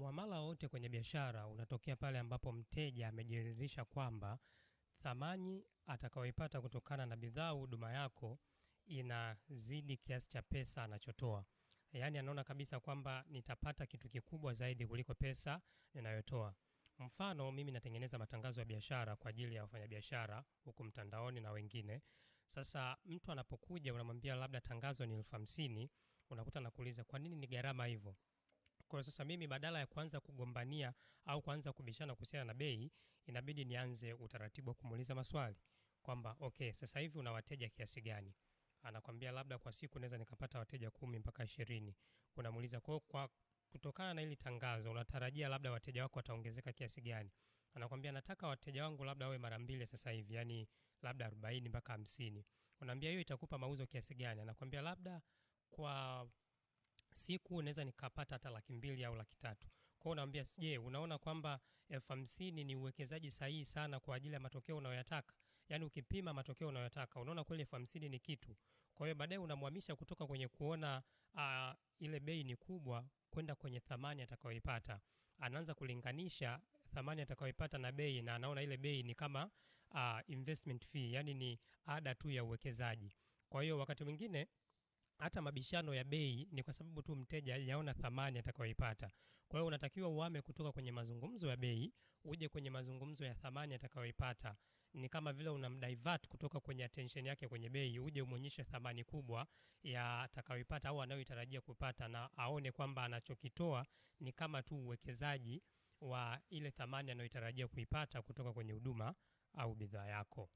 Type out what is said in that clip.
Muamala wote kwenye biashara unatokea pale ambapo mteja amejiridhisha kwamba thamani atakayoipata kutokana na bidhaa au huduma yako inazidi kiasi cha pesa anachotoa. Yaani anaona kabisa kwamba nitapata kitu kikubwa zaidi kuliko pesa ninayotoa. Mfano, mimi natengeneza matangazo ya biashara kwa ajili ya wafanyabiashara huku mtandaoni na wengine. Sasa mtu anapokuja unamwambia labda tangazo ni 50,000, unakuta anakuuliza kwa nini ni gharama hivyo? Kwa hiyo sasa mimi badala ya kuanza kugombania au kuanza kubishana kuhusiana na bei, inabidi nianze utaratibu wa kumuuliza maswali kwamba okay, sasa hivi una wateja kiasi gani? Anakwambia labda kwa siku naweza nikapata wateja 10 mpaka 20. Unamuuliza kwa kutokana na hili tangazo unatarajia labda wateja wako wataongezeka kiasi gani? Anakwambia nataka wateja wangu labda wawe mara 2 sasa hivi, yani labda 40 mpaka 50. Unaambia hiyo itakupa mauzo kiasi gani? Anakwambia labda kwa siku naweza nikapata hata 200,000 au 300,000. Kwa hiyo unaambia je, unaona kwamba 50,000 ni uwekezaji sahihi sana kwa ajili ya matokeo unayoyataka? Yaani ukipima matokeo unayotaka unaona kweli 50,000 ni kitu. Kwa hiyo baadaye unamhamisha kutoka kwenye kuona ile bei ni kubwa kwenda kwenye thamani atakayoipata. Anaanza kulinganisha thamani atakayoipata na bei, na anaona ile bei ni kama investment fee, yani ni ada tu ya uwekezaji. Kwa hiyo wakati mwingine hata mabishano ya bei ni kwa sababu tu mteja hajaona thamani atakayoipata. Kwa hiyo unatakiwa uhame kutoka kwenye mazungumzo ya bei uje kwenye mazungumzo ya thamani atakayoipata. Ni kama vile unamdivert kutoka kwenye attention yake kwenye bei uje umuonyeshe thamani kubwa ya atakayoipata au anayoitarajia kupata, na aone kwamba anachokitoa ni kama tu uwekezaji wa ile thamani anayoitarajia kuipata kutoka kwenye huduma au bidhaa yako.